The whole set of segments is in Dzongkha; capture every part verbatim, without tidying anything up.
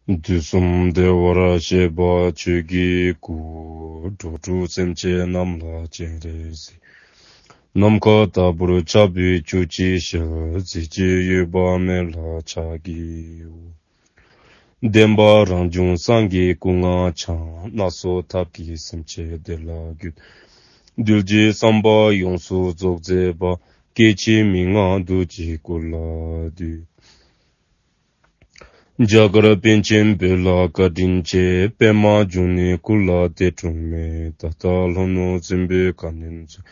དུས་གསུམ་བདེ་བར་གཤེགས་པ་ཆོས་ཀྱི་སྐུ། འགྲོ་དྲུག་སེམས་ཅན་རྣམས་ལ་སྤྱན་རས་གཟིགས། ནམ་མཁའ་ལྟ་བུར་ཁྱབ་པའི་བཅུ་གཅིག་ཞལ། གཟི་བརྗིད་གཡོ་བ་མེད་ལ་ཕྱག་བགྱིའོ། བདེན་པ་རང་བྱུང་སངས་རྒྱས་སྐུ་ལྔ་འཆང་། སྣ་ཚོགས་ཐབས་ཀྱིས་སེམས་ཅན་བདེ་ལ་འགོད། གདུལ་བྱའི་བསམ་པ་ཡོངས་སུ་རྫོགས་མཛད་པ། སྐྱེ་འཆི་མི་མངའ་རྡོ་རྗེའི་སྐུ་ལ་འདུད། རྒྱ་གར་པཎ་ཆེན་བོད་ལ་བཀའ་དྲིན་ཆེ། པདྨ་འབྱུང་གནས་སྐུ་ལ་འདས་གྲོངས་མེད། ད་ལྟ་ལྷོ་ནུབ་སྲིན་པོའི་ཁ་གནོན་མཛད།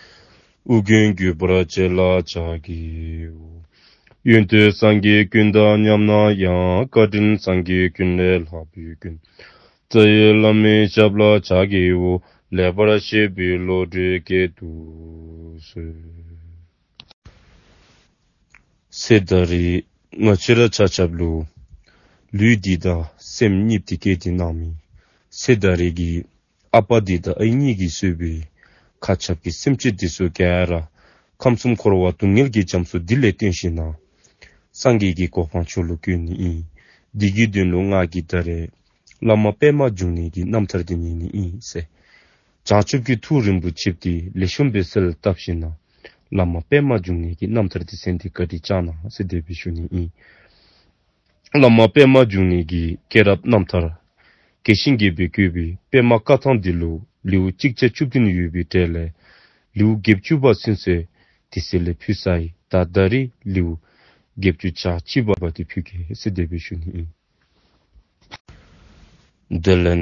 ཨོ་རྒྱན་བརྒྱུད་པར་བཅས་ལ་ཕྱག་བགྱིའོ། ཡོན་ཏན་སངས་རྒྱས་ཀུན་དང་མཉམ་ན་ཡང་། བཀའ་དྲིན་སངས་རྒྱས་ཀུན་ལས་ལྷག་པའི་ཀུན། རྩ་བའི་བླ་མའི་ཞབས་ལ་ཕྱག་བགྱིའོ། ལེགས་པར་བཤད་པའི་བློ་གྲོས་བསྐྱེད་དུ་གསོལ། ཚེ་ད་རེས་ང་བཅས་ར་ཆ་ཁྱབ་ལུ་ལུས་འདི་དང་སེམས་གཉིས་འདི་སྐྱེས་ཏེ་གནང་མི་ཚེ་ད་རེས་ཀྱི་ཨ་པ་འདི་དང་ཨའི་གཉིས་ཀྱིས་གཙོས་པའི་མཁའ་ཁྱབ་ཀྱི་སེམས་ཅན་འདི་ཚུ་ག་ར་ཁམས་གསུམ་འཁོར་བ་སྡུག་བསྔལ་གྱི་རྒྱ་མཚོ་འདི་ལས་བཏོན་ཞིནམ་ན་སངས་རྒྱས་ཀྱི་གོ་འཕང་མཆོག་ལུ་བཀོད་ནི་ཨིན། འདི་གི་དོན་ལུ་ང་གིས་ད་རེས་བླ་མ་པདྨ་འབྱུང་གནས་ཀྱི་རྣམ་ཐར་འདི་ཉན་ནི་ཨིན་ཟེར། བྱང་ཆུབ་ཀྱི་ཐུགས་རིན་པོ་ཆེ་འདི་ལེགས་ཤོམ་སྦེ་གསལ་བཏབ་ཞིནམ་ན་བླ་མ་པདྨ་འབྱུང་གནས་ཀྱི་རྣམ་ཐར་འདི་གསན་ཏེ་བཀའ་དྲིན་བསྐྱང་གནང་ཟེར་དེ་སྦེ་ཞུ་ནི་ཨིན། བླ་མ་པདྨ་འབྱུང་གནས་ཀྱི་སྐྱེས་རབས་རྣམ་ཐར་རྒྱས་ཤིང་རྒྱས་པར་བཀོད་པའི་པདྨ་བཀའ་ཐང་འདི་ལུ་ལེའུ་གཅིག་བརྒྱ་བཅུ་བདུན་ཡོད་པའི་གྲས་ལས་ལེའུ་བརྒྱད་ཅུ་པ་ཚུན་ཚོད་དེ་ཚེ་ལས་ཕུལ་ཚར་ཡི། ད་ད་རེས་ལེའུ་བརྒྱད་ཅུ་གྱ་གཅིག་པ་འདི་ཕུལ་གེ་ཟེར་དེ་སྦེ་ཞུ་ནི་ཨིན། དེ་ལས་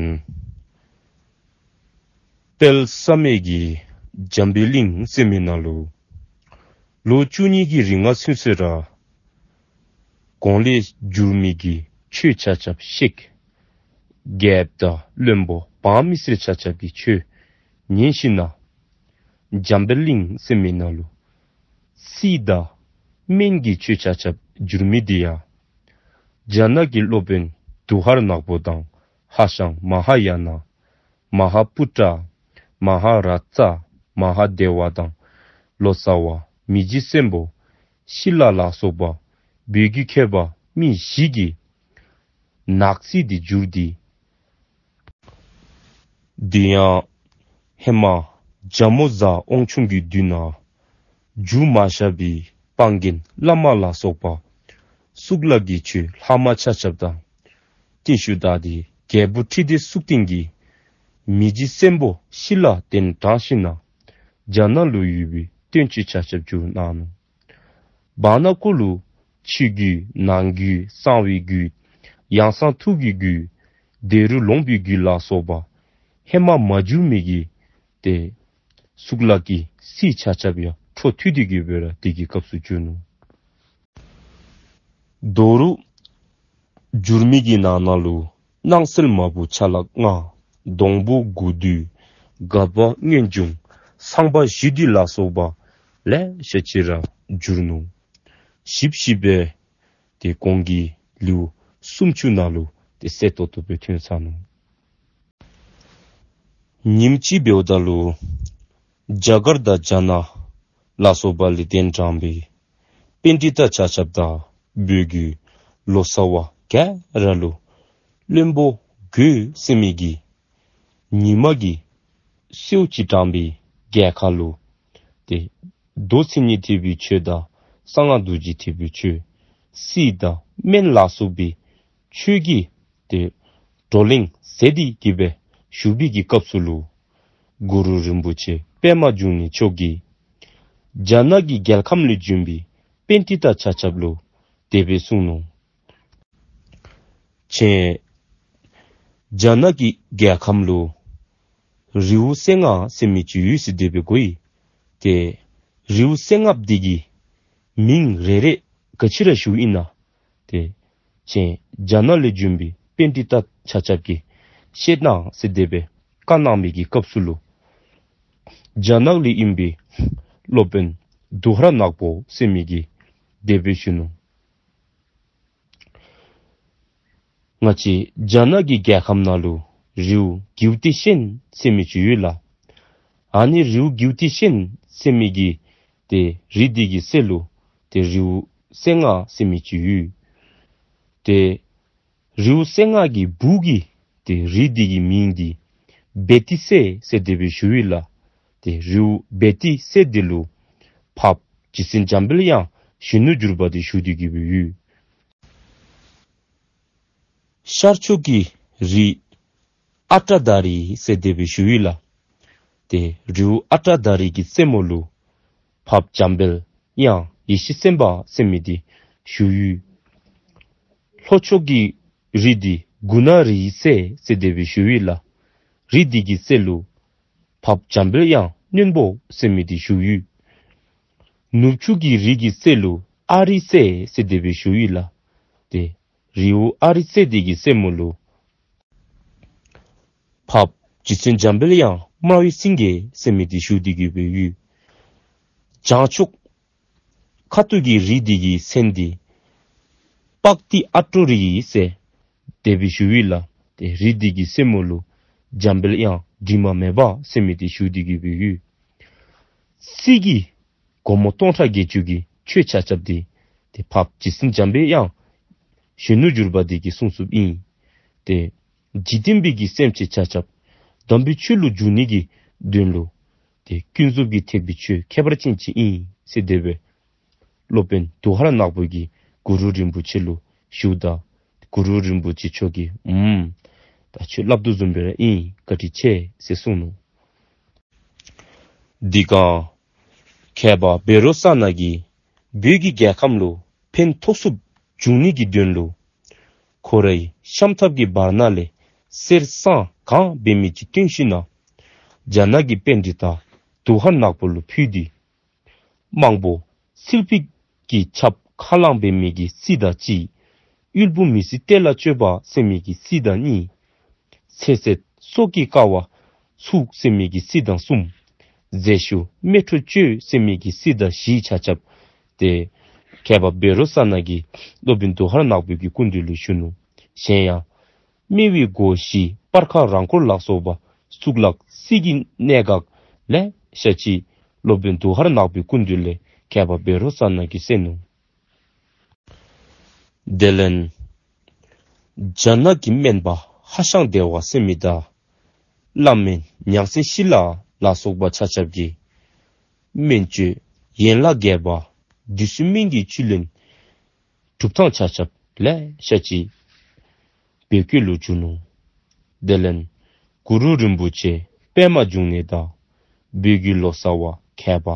དཔལ་བསམ་ཡས་ཀྱིས་འཇམ་པའི་གླིང་ཟེར་མི་ནང་ལུ་ལོ་བཅུ་གཉིས་ཀྱི་རིང་ང་ཚུན་ཚོད་ར་གོང་ལས་འགྱུར་མེད་ཀྱི་ཆོས་ཆ་ཁྱབ་བཤད། རྒྱལཔོ་དང་བློན་པོ་འབངས་མི་སེར་ཆ་ཁྱབ་ཀྱིས་ཆོས་ཉན་ཞིནམ་ན་འཇམ་པའི་གླིང་ཟེར་མི་ནང་ལུ་སྲིད་དང་སྨན་གྱི་ཆོས་ཆ་ཁྱབ་བསྒྱུར་མི་འདི་ཡང་རྒྱ་ནག་གི་སློབ་དཔོན་དུང་དཀར་ནག་པོ་དང་ཧྭ་ཤང་མ་ཧཱ་ཡ་ན། མ་ཧཱ་པུ་ཏྲ། མ་ཧཱ་ར་ཙ། མ་ཧཱ་དེ་བ་དང་ལོ་ཙཱ་བ་མི་རྗེ་བཙན་པོ་ཤི་ལ་ལ་སོགས་པ་བོད་ཀྱི་མཁས་པ་མི་བཞི་གི་ནག་རྩིས་འདི་བསྒྱུར་ཏེ། འདི་ཡང་ཧེ་མ་རྒྱ་མོ་བཟའ་དབང་ཆུང་གི་དུས་ན་འགྱུར་མ་བཞག་པའི་སྤང་རྒྱན་བླ་མ་ལ་སོགས་པ་གཙུག་ལག་གི་ཆོས་ལྷག་མ་ཆ་ཁྱབ་དང་བརྟན་བཞུགས་དང་འདི་རྒྱལ་པོ་ཁྲི་ལྡེ་གཙུག་བརྟན་གྱིས་མི་རྗེ་བཙན་པོ་ཤི་ལ་གདན་དྲངས་ཞིནམ་ན་རྒྱ་ནག་ལུ་ཡོད་པའི་བསྟན་བཅོས་ཆ་ཁྱབ་བསྒྱུར་གནང་ནུག། བར་ན་ཁོ་ལུ་ཕྱི་རྒྱུད་ནང་རྒྱུད་གསང་བའི་རྒྱུད་ཡང་གསང་ཐུགས་ཀྱི་རྒྱུད་ཏེ་རུ་ལོངས་པའི་རྒྱུད་ལ་སོགས་པ་ཧེ་མ་མ་བསྒྱུར་མི་གི་ཏེ་གཙུག་ལག་གི་རྩིས་ཆ་ཁྱབ་ཡང་འཕྲོ་མཐུད་དེ་གི་སྦེ་ར་དེ་གི་སྐབས་སུ་བསྒྱུར་ནུག། དོ་རུང་བསྒྱུར་མི་གི་ནང་ན་ལུ་སྣང་གསལ་མ་བུ་ཆ་ལག་ལྔ། སྡོང་པོ་དགུ་འདུས་དགའ་བ་སྔོན་བྱུང་ཚངས་པ་བཞི་འདུས་ལ་སོགས་པ་ལེ་ཤ་ཅིག་ར་བསྒྱུར་ནུག། ཞིབ་ཞིབ་སྦེ་ཏེ་གོང་གི་ལེའུ་སུམ་ཅུ་ནང་ལུ་ཏེ་གསལ་ཏོག་ཏོ་སྦེ་ཐོན་ཚར་ནུག། ཉིནམ་ཅིག་འབདཝ་ད་ལུ་རྒྱ་གར་དང་རྒྱ་ནག་ལ་སོགས་པ་ལས་གདན་དྲངས་པའི་པཎྜི་ཏ་ཆ་ཁྱབ་དང་བོད་ཀྱི་ལོ་ཙཱ་བ་ག་ར་ལུ་བློན་པོ་གོས་ཟེར་མི་གི་ཉི་མ་གི་གསོལཝ་ཅིག་དྲངས་པའི་རྒྱལ་ཁ་ལུ་ཏེ་མདོ་མཚན་ཉིད་ཐེག་པའི་ཆོས་དང་གསང་སྔགས་རྡོ་རྗེ་ཐེག་པའི་ཆོས་སྲིད་དང་སྨན་ལ་སོགས་པའི་ཆོས་ཀྱི་ཏེ་བགྲོ་གླེང་མཛད་དེ་གི་སྦེ་བཞུགས་པའི་གི་སྐབས་སུ་ལུ་གུ་རུ་རིན་པོ་ཆེ་པདྨ་འབྱུང་གནས་མཆོག་གིས་རྒྱ་ནག་གི་རྒྱལ་ཁམས་ལས་བྱོན་པའི་པཎྜི་ཏ་ཆ་ཁྱབ་ལུ་དེ་སྦེ་གསུངས་ནུག། ཁྱེད་རྒྱ་ནག་གི་རྒྱལ་ཁམས་ལུ་རི་བོ་རྩེ་ལྔ་ཟེར་མི་ཅིག་ཡོད་ཟེར་དེ་སྦེ་གོ་ཡི། ཏེ་རི་བོ་རྩེ་ལྔ་འདི་གི་མིང་རེ་རེ་ག་ཅི་ར་ཞུཝ་ཨིན་ན། ཏེ་ཁྱེད་རྒྱ་ནག་ལས་བྱོན་པའི་པཎྜི་ཏ་ཆ་ཁྱབ་ཀྱིས་བཤད་གནང་ཟེར་དེ་སྦེ་བཀའ་གནང་མི་གི་སྐབས་སུ་ལུ་རྒྱ་ནག་ལས་ཨིན་པའི་སློབ་དཔོན་དུང་དཀར་ནག་པོ་ཟེར་མི་གིས་དེ་སྦེ་ཞུ་ནུག། ང་བཅས་རྒྱ་ནག་གི་རྒྱལ་ཁམས་ནང་ལུ་རི་བོ་དགེའུ་སྟེང་ཤན་ཟེར་མི་ཅིག་ཡོད་ལགས། ཨ་ནི་རི་བོ་དགེའུ་སྟེང་ཤན་ཟེར་མི་གི་ཏེ་རི་འདི་གི་རྩེ་ལུ་ཏེ་རི་བོ་རྩེ་ལྔ་ཟེར་མི་ཅིག་ཡོད། ཏེ་ རི་བོ་གསེར་ནག་གི་སྦུག་གི་ཏེ་རི་འདི་གི་མིང་འདི་བེ་ཏི་སེ་ཟེར་དེ་སྦེ་ཞུཝ་ཨིན་ལགས། ཏེ་རི་བོ་བེ་ཏི་སེ་འདི་ལུ་འཕགས་པ་རྗེ་བཙུན་འཇམ་དཔལ་དབྱངས་གཞོན་ནུར་གྱུར་པ་འདི་བཞུགས་ཏེ་གི་སྦེ་ཡོད། ཤར་ཕྱོགས་ཀྱི་རི་ཨ་ཏྲ་དྷ་རི་ཟེར་དེ་སྦེ་ཞུཝ་ཨིན་ལགས། ཏེ་རི་བོ་ཨ་ཏྲ་དྷ་རི་གི་རྩེ་མོ་ལུ་འཕགས་པ་འཇམ་དཔལ་དབྱངས་ཡེ་ཤེས་སེམས་དཔའ་ཟེར་མི་འདི་བཞུགས་ཡོད། ལྷོ་ཕྱོགས་ཀྱི་རི་འདི་གུ་ན་རི་སེ་ཟེར་དེ་སྦེ་ཞུཝ་ཨིན་ལགས། རི་འདི་གི་རྩེ་ལུ་འཕགས་པ་འཇམ་དཔལ་དབྱངས་རྣོན་པོ་ཟེར་མི་འདི་བཞུགས་ཡོད། ནུབ་ཕྱོགས་ཀྱི་རི་གི་རྩེ་ལུ་ཨ་རི་སེ་ཟེར་དེ་སྦེ་ཞུཝ་ཨིན་ལགས། ཏེ་རི་བོ་ཨ་རི་སེ་འདི་གི་རྩེ་མོ་ལུ་འཕགས་པ་རྗེ་བཙུན་འཇམ་དཔལ་དབྱངས་སྨྲ་བའི་སེང་གེ་ཟེར་མི་འདི་བཞུགས་ཏེ་གི་སྦེ་ཡོད། བྱང་ཕྱོགས་ཁ་ཐུག་གི་རི་འདི་གི་མཚན་འདི་པཀ་ཏི་ཨ་ཏྲོ་རི་ཟེར་དེ་སྦེ་ཞུཝ་ཨིན་ལགས། ཏེ་རི་འདི་གི་རྩེ་མོ་ལུ་འཇམ་དཔལ་དབྱངས་དྲི་མ་མེད་པ་ཟེར་མི་འདི་བཞུགས་ཏེ་གི་སྦེ་ཡོད། རྩིས་ཀྱི་སྒོ་མོ་སྟོང་ཕྲག་བརྒྱད་ཅུ་གི་ཆོས་ཆ་ཁྱབ་འདི་ཏེ་འཕགས་པ་རྗེ་བཙུན་འཇམ་དཔལ་དབྱངས་གཞོན་ནུར་གྱུར་པ་འདི་གིས་གསུངས་གསུངསམ་ཨིན། ཏེ་འཇིག་རྟེན་པའི་གི་སེམས་ཅན་ཆ་ཁྱབ་དམ་པའི་ཆོས་ལུ་འཇུག་ནི་གི་དོན་ལུ་ཏེ་ཀུན་རྫོབ་ཀྱི་ཐེག་པའི་ཆོས་ཁྱད་པར་ཅན་ཅིག་ཨིན་ཟེར་དེ་སྦེ་སློབ་དཔོན་དུང་དཀར་ནག་པོ་གིས་གུ་རུ་རིན་པོ་ཆེ་ལུ་ཞུཝ་ད་གུ་རུ་རིན་པོ་ཆེ་མཆོག་གིས་ཨུམ་ད་ཁྱོད་སླབ་དོ་བཟུམ་སྦེ་ར་ཨིན། བཀའ་དྲིན་ཆེ་ཟེར་གསུངས་ནུག། དེ་སྒང་མཁས་པ་བཻ་རོ་ཙ་ན་གིས་བོད་ཀྱི་རྒྱལ་ཁམས་ལུ་ཕན་ཐོགས་སུ་འབྱུང་ནི་གི་དོན་ལུ་ཁོ་རའི་ཤམ་ཐབས་ཀྱི་བར་ན་ལས་གསེར་སྲང་གང་འབད་མི་ཅིག་བཏོན་ཞིནམ་ལས་རྒྱ་ནག་གི་པཎྜི་ཏ་དུང་དཀར་ནག་པོ་ལུ་ཕུལ་ཏེ་རྨང་པོ་སིལ་པའི་གི་ཆབ་ཁ་རླངས་འབད་མི་གི་རྩི་དང་གཅིག། དབུལ་པོ་མི་སེར་བདེ་ལ་སྤྱོད་པ་ཟེར་མི་གི་རྩི་དང་གཉིས། ཚེ་ཟད་སྲོག་གི་དཀའ་བ་ཚུགས་ཟེར་མི་གི་རྩི་དང་གསུམ། རྫས་ཤུགས་མེ་འཕྲོག་གཅོད་ཟེར་མི་གི་རྩི་དང་བཞི་ཆ་ཁྱབ། ཏེ་མཁས་པ་བཻ་རོ་ཙ་ན་གིས་སློབ་དཔོན་དུང་དཀར་ནག་པོ་གི་སྐུ་མདུན་ལུ་ཞུ་ནུག། གཞན་ཡང་སྨེ་བའི་སྒོ་བཞི་སྤར་ཁ་རང་འཁོར་ལ་སོགས་པ་གཙུག་ལག་རྩིས་ཀྱི་གནད་འགག་ལེ་ཤ་ཅིག་སློབ་དཔོན་དུང་དཀར་ནག་པོའི་སྐུ་མདུན་ལས་མཁས་པ་བཻ་རོ་ཙ་ན་གིས་གསན་ནུག། དེ་ལས་རྒྱ་ནག་གི་སྨན་པ་ཧ་ཤང་དེ་བ་ཟེར་མི་དང་བླ་སྨན་ཉང་སེ་ཤི་ལ་ལ་སོགས་པ་ཆ་ཁྱབ་ཀྱིས་སྨན་བཅོས་ཡན་ལག་བརྒྱད་པ་བདུད་རྩི་སྨན་གྱི་བཅུད་ལེན་གྲུབ་ཐང་ཆ་ཁྱབ་ལེ་ཤ་ཅིག་བོད་སྐད་ལུ་བསྒྱུར་ནུག། དེ་ལས་གུ་རུ་རིན་པོ་ཆེ་པདྨ་འབྱུང་གནས་དང་བོད་ཀྱི་ལོ་ཙཱ་བ་མཁས་པ་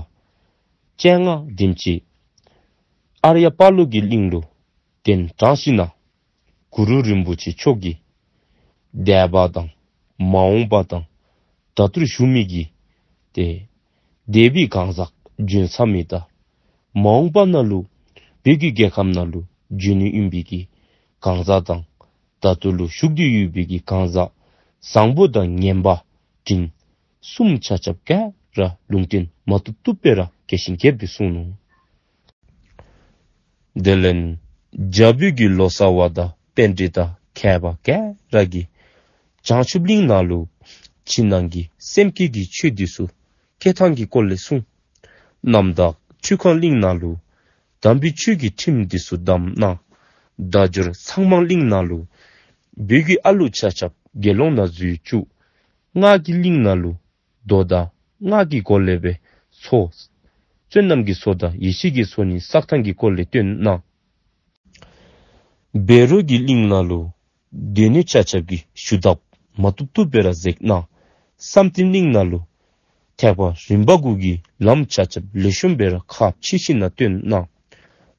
བཅོ་ལྔ་དེམ་ཅིག་ཨརྱ་པ་ལོ་གི་གླིང་ལུ་གདན་དྲངས་ཞིནམ་ལས་གུ་རུ་རིན་པོ་ཆེ་མཆོག་གིས་འདས་པ་དང་མ་འོངས་པ་དང་ད་ལྟོར་བཞུགས་མི་གི་ཏེ་འདས་པའི་གང་ཟག་བྱོན་ཚར་མི་དང་མ་འོངས་པ་ནང་ལུ་བོད་ཀྱི་རྒྱལ་ཁམས་ནང་ལུ་བྱོན་ནི་ཨིན་པའི་གི་གང་ཟག་དང་ད་ལྟོ་ལུ་བཞུགས་ཏེ་ཡོད་པའི་གི་གང་ཟག་བཟང་པོ་དང་ངན་པ་འབྲིང་གསུམ་ཆ་ཁྱབ་ག་ར་ལུང་བསྟན་མ་བཏུབ་བཏུབ་སྦེ་ར་རྒྱས་ཤིང་རྒྱསཔ་སྦེ་གསུངས་ནུག། དེ་ལས་རྒྱ་བོད་ཀྱི་ལོ་ཙཱ་བ་དང་པཎྜི་ཏ་མཁས་པ་ག་ར་གིས་བྱང་ཆུབ་གླིང་ནང་ལུ་ཕྱི་ནང་གི་སེམས་བསྐྱེད་ཀྱི་ཆོས་འདི་ཚུ་བསྐྱེད་ཐངས་ཀྱི་སྐོར་ལས་གསུངས། རྣམ་དག་ཁྲུས་ཁང་གླིང་ནང་ལུ་དམ་པའི་ཆོས་ཀྱི་ཁྲིམས་འདི་ཚུ་བསྡམས་གནང་། བརྡ་སྦྱོར་ཚངས་མང་གླིང་ནང་ལུ་བོད་ཀྱི་ཨ་ལུ་ཆ་ཁྱབ་དགེ་སློང་ནང་འཛུལ་བཅུག། སྔགས་ཀྱི་གླིང་ནང་ལུ་མདོ་དང་སྔགས་ཀྱི་སྒོ་ལས་སྦེ་ཚོགས་བསོད་ནམས་ཀྱི་ཚོགས་དང་ཡེ་ཤེས་ཀྱི་ཚོགས་གཉིས་བསགས་ཐངས་ཀྱི་སྐོར་ལས་སྟོན་གནང་། བཻ་རོ་གི་གླིང་ནང་ལུ་སྡེ་སྣོད་ཆ་ཁྱབ་ཀྱི་ཞུ་དག་མ་བཏུབ་བཏུབ་སྦེ་ར་མཛད་གནང་། བསམ་གཏན་གླིང་ནང་ལུ་ཐེག་པ་རིམ་པ་དགུ་གི་ལམ་ཆ་ཁྱབ་ལེགས་ཤོམ་སྦེ་ར་ཁ་ཕྱེ་ཞིནམ་ལས་སྟོན་གནང་།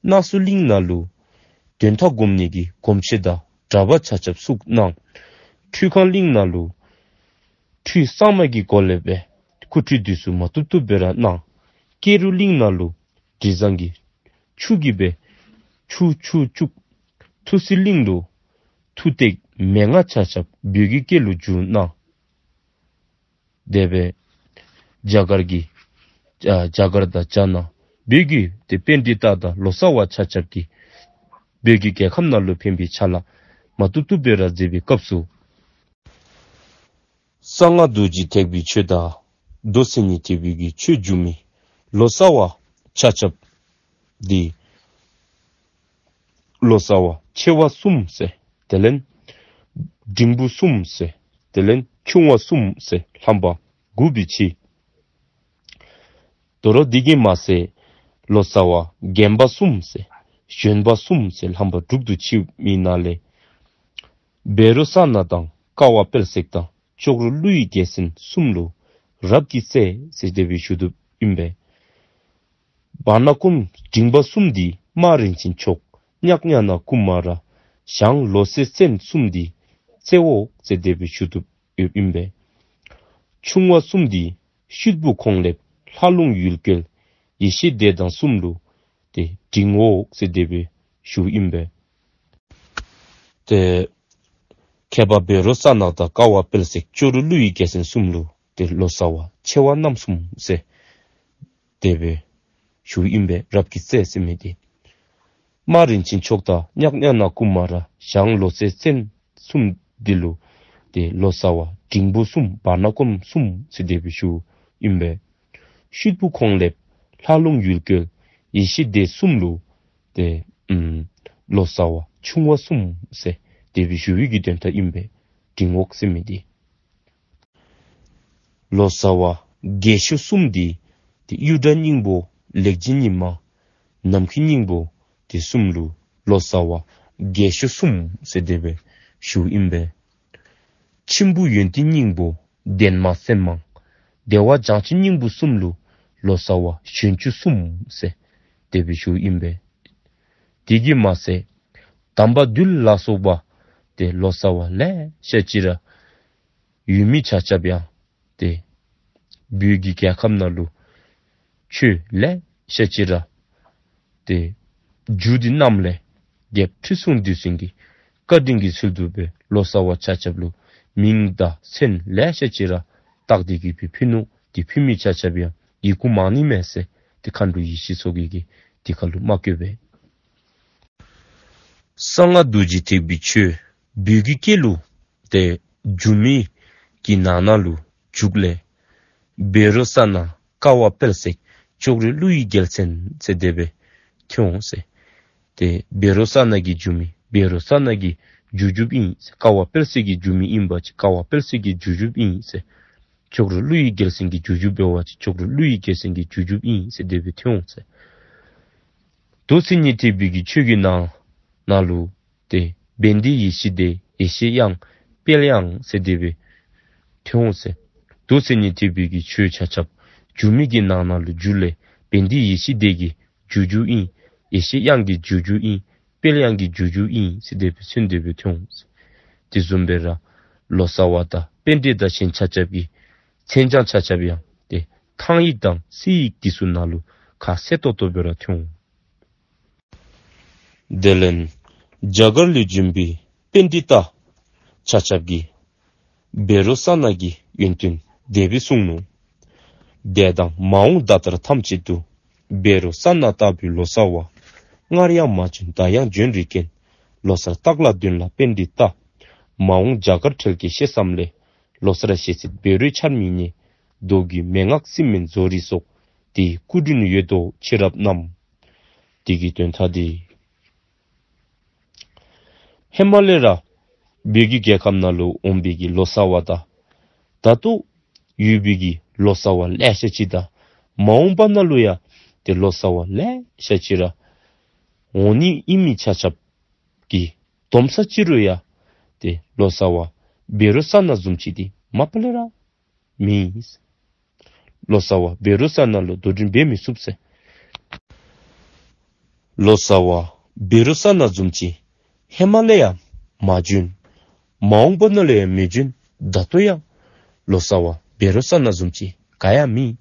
སྣང་གསལ་གླིང་ནང་ལུ་དོན་དག་སྒོམ་ནི་གི་སྒོམ་ཆེན་དང་གྲྭ་པ་ཆ་ཁྱབ་བཙུགས་གནང་། ཁྲུས་ཁང་གླིང་ནང་ལུ་ཁྲུས་གཙང་མ་གི་སྒོ་ལས་སྦེ་སྐུ་ཁྲུས་འདི་ཚུ་མ་བཏུབ་བཏུབ་སྦེ་ར་གནང་། ཀེ་རུ་གླིང་ནང་ལུ་དྲི་བཟང་གི་ཆུ་གིས་སྦེ་ཆུ་ཆུ་བྱུག། ཐུགས་སྲས་གླིང་ལུ་མཐུ་སྟེགས་མན་ངག་ཆ་ཁྱབ་བོད་ཀྱི་སྐད་ལུ་བསྒྱུར་གནང་། དེ་སྦེ་རྒྱ་གར་གྱི་ཨ་རྒྱ་གར་དང་རྒྱ་ནག་བོད་ཀྱི་ཏེ་པཎྜི་ཏ་དང་ལོ་ཙཱ་བ་ཆ་ཁྱབ་ཀྱིས་བོད་ཀྱི་རྒྱལ་ཁམས་ནང་ལུ་ཕན་པའི་ཕྱག་ལཱ་མ་བཏུབ་བཏུབ་སྦེ་ར་མཛད་པའི་སྐབས་སུ་གསང་སྔགས་རྡོ་རྗེ་ཐེག་པའི་ཆོས་དང་མདོ་མཚན་ཉིད་ཐེག་པའི་གི་ཆོས་སྒྱུར་མི་ལོ་ཙཱ་བ་ཆ་ཁྱབ་འདི་ལོ་ཙཱ་བ་ཆེ་བ་གསུམ་ཟེར་ དེ་ལས་འབྲིང་པོ་གསུམ་ཟེར། དེ་ལས་ཆུང་བ་གསུམ་ཟེར་ལྷམ་པ་དགུ་པའི་ཕྱི། དོ་རུང་དེ་གིས་མ་ཚད་ལོ་ཙཱ་བ་རྒན་པ་གསུམ་ཟེར་གཞོན་པ་གསུམ་ཟེར་ལྷམ་པ་དྲུག་ཏུ་ཕྱེ་མི་ནང་ལས་བཻ་རོ་ཙ་ན་དང་ཀ་བ་དཔལ་བརྩེགས་དང་ཅོག་རོ་ཀླུ་ཡི་རྒྱལ་མཚན་གསུམ་ལུ་རབ་ཀྱི་རྩེ་ཟེར་དེ་སྦེ་ཞུ་དོ་ཨིན་པས། བར་ན་ཀུམ་འབྲིང་པ་གསུམ་འདི་མ་རིན་ཆེན་མཆོག་གཉགས་ཛྙཱ་ན་ཀུ་མ་ར་ཞང་ལོ་ཙཱའི་མཚན་གསུམ་འདི་རྩེ་འོག་ཟེར་དེ་སྦེ་ཞུ་དོ་ཨིན་པས། ཆུང་བ་གསུམ་འདི་ཤུད་བུ་ཁོང་ལེབ་ལྷ་ལུང་ཡུལ་སྐལ་ཡེ་ཤེས་སྡེ་དང་གསུམ་ལུ་ཏེ་འབྲིང་འོག་ཟེར་དེ་སྦེ་ཞུཝ་ཨིན་པས། ཏེ་མཁས་པ་བཻ་རོ་ཙ་ན་དང་ཀ་བ་དཔལ་བརྩེགས་ཅོག་རོ་ཀླུ་ཡི་རྒྱལ་མཚན་གསུམ་ལུ་ཏེ་ལོ་ཙཱ་བ་ཆེ་བ་རྣམ་གསུམ་ཟེར་དེ་སྦེ་ཞུཝ་ཨིན་པས། རབ་ཀྱི་རྩེ་ཟེར་མི་འདི་མ་རིན་ཆེན་མཆོག་དང་གཉགས་ཛྙཱ་ན་ཀུ་མ་ར་ཞང་ལོ་ཙཱའི་མཚན་གསུམ་འདི་ལུ་ཏེ་ལོ་ཙཱ་བ་འབྲིང་པོ་གསུམ་བར་ན་ཀུམ་གསུམ་ཟེར་དེ་སྦེ་ཞུཝ་ཨིན་པས། ཤུད་བུ་ཁོང་ལེབ་ལྷ་ལུང་ཡུལ་སྐལ་ཡེ་ཤེས་སྡེ་གསུམ་ལུ་ཏེ་ཨམ་ལོ་ཙཱ་བ་ཆུང་བ་གསུམ་ཟེར་དེ་སྦེ་ཞུ་བའི་གི་དོན་དག་ཨིན་པས། འབྲིང་འོག་ཟེར་མི་འདི། ལོ་ཙཱ་བ་རྒས་ཤོས་གསུམ་འདི་ཏེ་གཡུ་སྒྲ་སྙིང་པོ་ལེགས་བྱིན་ཉི་མ་ནམ་མཁའི་སྙིང་པོ་འདི་གསུམ་ལུ་ལོ་ཙཱ་བ་རྒས་ཤོས་གསུམ་ཟེར་དེ་སྦེ་ཞུཝ་ཨིན་པས། མཆིམས་ཕུ་ཡོན་ཏན་སྙིང་པོ་འདན་མ་སེམས་མང་བདེ་བ་བྱང་ཆུབ་སྙིང་པོ་གསུམ་ལུ་ལོ་ཙཱ་བ་གཞོན་བཅུ་གསུམ་ཟེར་དེ་སྦེ་ཞུཝ་ཨིན་པས། དེ་གིས་མ་ཚད་དམ་པ་འདུལ་ལ་སོགས་པ་ཏེ་ལོ་ཙཱ་བ་ལེ་ཤ་ཅིག་ར་ཡོད་མི་ཆ་ཁྱབ་ཡང་ཏེ་བོད་ཀྱི་རྒྱལ་ཁབ་ནང་ལུ་ཆོས་ལེ་ཤ་ཅིག་ར་ཏེ་མཇུག་འདི་གནངམ་ལས་རྒྱལཔོ་ཁྲི་སྲོང་ལྡེའུ་བཙན་གྱི་བཀའ་དྲིན་གྱི་ཚུལ་དུ་སྦེ་ལོ་ཙཱ་བ་ཆ་ཁྱབ་ལུ་མིང་དང་མཚན་ལེ་ཤ་ཅིག་ར་བཏགས་ཏེ་གི་སྦེ་ཕུལ་ནུག། ཏེ་ཕུལ་མི་ཆ་ཁྱབ་ཡང་ཡི་གུ་མང་ནི་མས་ཟེར་ཏེ་མཁའ་འགྲོ་ཡེ་ཤེས་མཚོ་རྒྱལ་གྱིས་དེ་ཁར་ལུ་མ་བཀོད་པས། གསང་སྔགས་རྡོ་རྗེ་ཐེག་པའི་ཆོས་བོད་ཀྱི་སྐད་ལུ་ཏེ་འགྱུར་མི་གི་ནང་ན་ལུ་འཇུག་ལས་བཻ་རོ་ཙ་ན་ཀ་བ་དཔལ་བརྩེགས་ཅོག་རོ་ཀླུ་ཡི་རྒྱལ་མཚན་ཟེར་དེ་སྦེ་ཐོན་འོང་ཟེར། ཏེ་བཻ་རོ་ཙ་ན་གི་འགྱུར་མི་བཻ་རོ་ཙ་ན་གི་རྒྱུ་འགྱུརཔ་ཨིན་ཟེར། ཀ་བ་དཔལ་བརྩེགས་ཀྱི་འགྱུར་མི་ཨིན་པ་ཅིན་ཀ་བ་དཔལ་བརྩེགས་ཀྱི་རྒྱུ་འགྱུརཔ་ཨིན་ཟེར། ཅོག་རོ་ཀླུ་ཡི་རྒྱལ་མཚན་གྱི་རྒྱུ་འགྱུརཔ་འབད་བ་ཅིན་ཅོག་རོ་ཀླུ་ཡི་རྒྱལ་མཚན་གྱི་རྒྱུ་འགྱུརཔ་ཨིན་ཟེར་དེ་སྦེ་ཐོན་འོང་ཟེར། མདོ་མཚན་ཉིད་ཐེག་པའི་གི་ཆོས་ཀྱི་ནང་ན་ལུ་ཏེ་བན་དེ་ཡེ་ཤེས་སྡེ་ཡེ་ཤེས་དབྱངས་དཔལ་དབྱངས་ཟེར་དེ་སྦེ་ཐོན་འོང་ཟེར། མདོ་མཚན་ཉིད་ཐེག་པའི་གི་ཆོས་ཆ་ཁྱབ་འགྱུར་མི་གི་ནང་ན་ལུ་འགྱུར་ལས་བན་དེ་ཡེ་ཤེས་སྡེ་གི་རྒྱུ་འགྱུར་ཨིན། ཡེ་ཤེས་དབྱངས་ཀྱི་རྒྱུ་འགྱུར་ཨིན། དཔལ་དབྱངས་ཀྱི་རྒྱུ་འགྱུར་ཨིན་ཟེར་དེ་སྦེ་མཚོན་དེ་སྦེ་ཐོན་འོང་ཟེར། དེ་བཟུམ་སྦེ་ར་ལོ་ཙཱ་བ་དང་པཎྜི་ཏ་གཞན་ཆ་ཁྱབ་ཀྱི་མཚན་བྱང་ཆ་ཁྱབ་ཡང་ཏེ་ཐང་ཡིག་དང་གསེར་ཡིག་འདི་ཚུ་ནང་ལུ་ཁ་གསལ་ཏོག་ཏོ་སྦེ་ར་ཐོན་འོང་། དེ་ལས་རྒྱ་གར་ལས་བྱོན་པའི་པཎྜི་ཏ་ཆ་ཁྱབ་ཀྱིས་བཻ་རོ་ཙ་ན་གི་ཡོན་ཏན་དེ་སྦེ་གསུངས་ནུག། འདས་དང་མ་འོངས་ད་ལྟར་ཐམས་ཅད་དུ། བཻ་རོ་ཙ་ན་ལྟ་བུའི་ལོ་ཙཱ་བ། སྔར་ཡང་མ་བྱོན་ད་ཡང་བྱོན་རིགས་ཀྱིས། ལོ་ཙཱར་བཏགས་ལ་འདུན་ལ་པཎྜི་ཏ། མ་འོངས་རྒྱ་གར་འཕྲལ་གྱི་ཤེས་བསམ་ལས། ལོ་ཙཱར་ཞེས་ཟེར་བཻ་རོའི་ཆར་མི་ཉེ། མདོ་རྒྱུད་མན་ངག་སྲིད་མིན་བཟོ་རིགས་སོགས། དེ་ཡི་སྐུ་དྲིན་ཡོད་དོ་ཕྱི་རབས་རྣམས། དེ་གི་དོན་དག་འདི་ཧེ་མ་ལས་ར་བོད་ཀྱི་རྒྱལ་ཁབ་ནང་ལུ་འོང་པའི་གི་ལོ་ཙཱ་བ་དང་ད་ལྟོ་ཡོད་པའི་གི་ལོ་ཙཱ་བ་ལེ་ཤ་ཅིག་དང་མ་འོངས་པ་ནང་ལུ་ཡང་ཏེ་ལོ་ཙཱ་བ་ལེ་ཤ་ཅིག་ར་འོང་ནི་ཨིན་མི་ཆ་ཁྱབ་ཀྱི་སྡོམ་ས་ཅིག་རུང་ཡང་ཏེ་ལོ་ཙཱ་བ་བཻ་རོ་ཙ་ན་བཟུམ་ཅིག་འདི་མ་པ་ལས་ར་མེད། ལོ་ཙཱ་བ་བཻ་རོ་ཙ་ན་ལུ་དོ་འགྲན་འབད་མི་ཚུགས་ཟེར། ལོ་ཙཱ་བ་བཻ་རོ་ཙ་ན་བཟུམ་ཅིག་ཧེ་མ་ལས་ཡང་མ་བྱོན། མ་འོངས་པ་ནང་ལུ་ཡང་མི་བྱོན། ད་ལྟོ་ཡང་ལོ་ཙཱ་བ་བཻ་རོ་ཙ་ན་བཟུམ་ཅིག་ག་ཡང་མེད།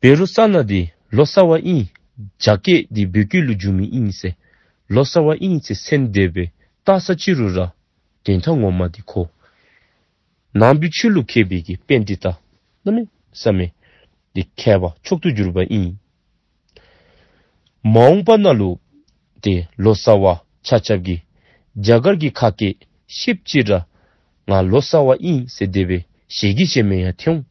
བཻ་རོ་ཙ་ན་འདི་ལོ་ཙཱ་བ་ཨིན། རྒྱ་སྐད་འདི་བོད་སྐད་ལུ་འགྱུར་མི་ཨིན་ཟེར། ལོ་ཙཱ་བ་ཨིན་ཟེར་མཚན་དེ་སྦེ་བཏགས་ས་ཅིག་རུང་ར་དོན་དག་ངོ་མ་འདི་ཁོ་ནང་པའི་ཆོས་ལུ་མཁས་པའི་གི་པཎྜི་ཏ་གནམ་མེད་ས་མེད་འདི་མཁས་པ་མཆོག་ཏུ་གྱུར་པ་ཨིན། མ་འོངས་པ་ནང་ལུ་ཏེ་ལོ་ཙཱ་བ་ཆ་ཁྱབ་ཀྱིས་རྒྱ་གར་གྱི་ཁ་སྐད་ཤེསཔ་ཅིག་ར་ང་ལོ་ཙཱ་བ་ཨིན་ཟེར་དེ་སྦེ་ཞལ་གྱིས་བཞེས་མི་ཡང་ཐོན་འོང་།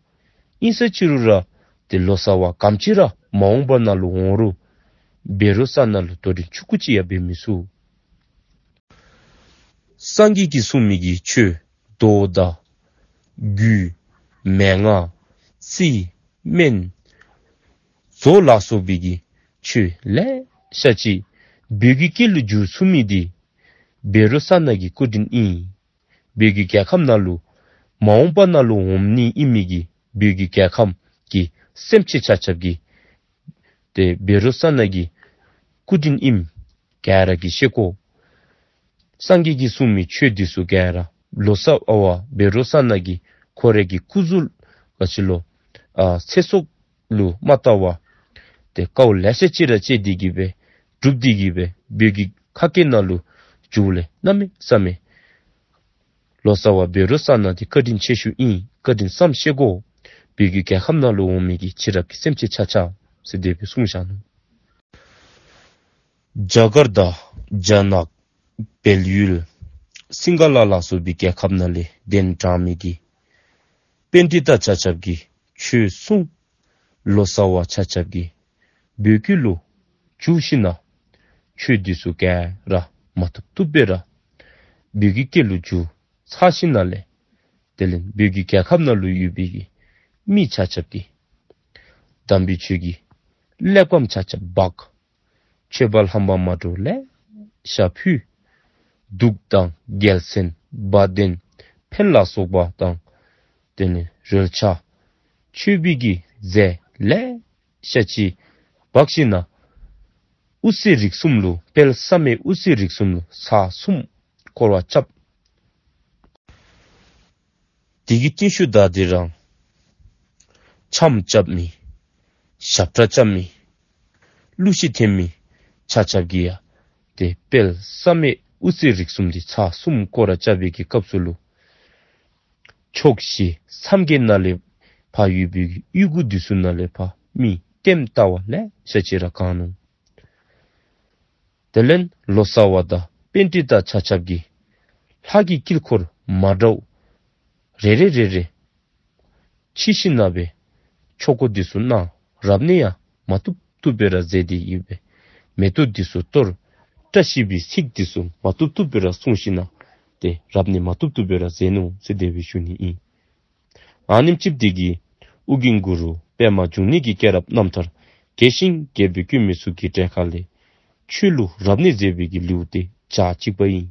ཨིན་ས་ཅིག་རུང་ར་ཏེ་ལོ་ཙཱ་བ་ག་དེམ་ཅིག་ར་མ་འོངས་པ་ནང་ལུ་འོང་རུང་བཻ་རོ་ཙ་ན་ལུ་དོ་འགྲན་ཆུང་ཀུ་ཅིག་ཡང་འབད་མི་ཚུགས། སངས་རྒྱས་ཀྱིས་གསུངས་མི་གི་ཆོས་མདོ་དང་རྒྱུད་མན་ངག་རྩིས་སྨན་མཛོད་ལ་སོགས་པའི་གི་ཆོས་ལེ་ཤ་ཅིག་བོད་ཀྱི་སྐད་ལུ་བསྒྱུར་ཚུགས་མི་འདི་བཻ་རོ་ཙ་ན་གི་སྐུ་དྲིན་ཨིན། བོད་ཀྱི་རྒྱལ་ཁབ་ནང་ལུ་མ་འོངས་པ་ནང་ལུ་འོང་ནི་ཨིན་མི་གི་བོད་ཀྱི་རྒྱལ་ཁམས་ཀྱི་སེམས་ཅན་ཆ་ཁྱབ་ཀྱི་ཏེ་བཻ་རོ་ཙ་ན་གི་སྐུ་དྲིན་ཨིནམ་ག་ར་གིས་ཤེས་དགོ། སངས་རྒྱས་ཀྱིས་གསུངས་མི་ཆོས་འདི་ཚུ་ག་ར་ལོ་ཙཱ་བ་བཻ་རོ་ཙ་ན་གིས་ཁོ་རའི་གི་སྐུ་གཟུགས་ག་ཅི་ལོ་ཨ་ཚེ་སྲོག་ལུ་མ་བལྟ་བར་ཏེ་དཀའཝ་ལེ་ཤ་ཅིག་ར་སྤྱད་དེ་གི་སྦེ་སྒྲུབ་སྟེ་གི་སྦེ་བོད་ཀྱི་ཁ་སྐད་ནང་ལུ་བསྒྱུར་ལས་གནམ་མེད་ས་མེད་ལོ་ཙཱ་བ་བཻ་རོ་ཙ་ན་འདི་བཀའ་དྲིན་ཆེ་ཤོས་ཨིན། བཀའ་དྲིན་བསམ་ཤེས་དགོ། བོད་ཀྱི་རྒྱལ་ཁམས་ནང་ལུ་འོང་མི་གི་ཕྱི་རབས་ཀྱི་སེམས་ཅན་ཆ་ཁྱབ་ཟེར་དེ་སྦེ་གསུངས་བཞག་ནུག། རྒྱ་གར་དང་རྒྱ་ནག་བལ་ཡུལ་སིང་ག་ལ་ལ་སོགས་པའི་རྒྱལ་ཁབ་ནང་ལས་གདན་དྲངས་མི་གི་པཎྜི་ཏ་ཆ་ཁྱབ་ཀྱིས་ཆོས་གསུངས། ལོ་ཙཱ་བ་ཆ་ཁྱབ་ཀྱིས་བོད་སྐད་ལུ་བསྒྱུར་ཞིནམ་ལས་ཆོས་འདི་ཚུ་ག་ར་མ་བཏུབ་བཏུབ་སྦེ་ར་བོད་ཀྱི་སྐད་ལུ་བསྒྱུར་ཚར་ཞིནམ་ལས་དེ་ལས་བོད་ཀྱི་རྒྱལ་ཁབ་ནང་ལུ་ཡོད་པའི་གི་མི་ཆ་ཁྱབ་ཀྱིས་དམ་པའི་ཆོས་ཀྱི་གླེགས་བམ་ཆ་ཁྱབ་འབག། མཆོད་པ་ལྷམ་པ་མ་འདྲཝ་ལེ་ཤ་ཕུལ། གདུགས་དང་རྒྱལ་མཚན་བ་དན་འཕན་ལ་སོགས་པ་དང་དེ་ལས་རོལ་ཆ་མཆོད་པའི་གི་རྫས་ལེ་ཤ་ཅིག་འབག་ཞིནམ་ལས་དབུ་རྩེ་རིགས་གསུམ་ལུ་དཔལ་བསམ་ཡས་དབུ་རྩེ་རིགས་གསུམ་ལུ་ཚར་གསུམ་བསྐོར་བ་རྐྱབ། དེ་གི་རྟིང་ཤུལ་ད་དེ་རང་འཆམ་རྐྱབ་མི་ཞབས་ཁྲ་རྐྱབ་མི་གླུ་གཞས་འཐེན་མི་ཆ་ཁྱབ་ཀྱིས་ཡང་ཏེ་དཔལ་བསམ་ཡས་དབུ་རྩེ་རིགས་གསུམ་འདི་ཚར་གསུམ་བསྐོར་ར་རྐྱབ་པའི་གི་སྐབས་སུ་ལུ་ཕྱོགས་བཞི་མཚམས་བརྒྱད་ནང་ལས་ཕར་ཡོད་པའི་གི་གཡུས་སྒོ་འདི་ཚུ་ནང་ལས་ཕར་མི་ལྟདམོ་ལྟ་བ་ལེ་ཤ་ཅིག་ར་གང་ནུག། དེ་ལས་ལོ་ཙཱ་བ་དང་པཎྜི་ཏ་ཆ་ཁྱབ་ཀྱིས་ལྷ་གི་དཀྱིལ་འཁོར་མ་འདྲཝ་རེ་རེ་རེ་རེ་ཕྱེ་ཞིནམ་ལས་ཆོ་ག་འདི་ཚུ་གནང་། རབ་གནས་ཡང་མ་བཏུབ་བཏུབ་སྦེ་ར་མཛད་དེ་ཡོད་པས། མེ་ཏོག་འདི་ཚུ་གཏོར། བཀྲ་ཤིས་པའི་ཚིག་འདི་ཚུ་མ་བཏུབ་བཏུབ་སྦེ་ར་གསུངས་ཞིནམ་ལས་ཏེ་རབ་གནས་མ་བཏུབ་བཏུབ་སྦེ་ར་མཛད་ནུག་ཟེར་དེ་སྦེ་ཞུ་ནི་ཨིན། ཨ་ནེམ་ཅིག་འདི་གིས་ཨོ་རྒྱན་གུ་རུ་པདྨ་འབྱུང་གནས་ཀྱི་སྐྱེས་རབས་རྣམ་ཐར་རྒྱས་ཤིང་རྒྱས་པར་བཀོད་མི་ཚུ་གི་གྲས་ཁ་ལས་ཆོས་ལུ་རབ་གནས་མཛད་པའི་གི་ལེའུ་སྟེ་གྱ་གཅིག་པ་ཨིན།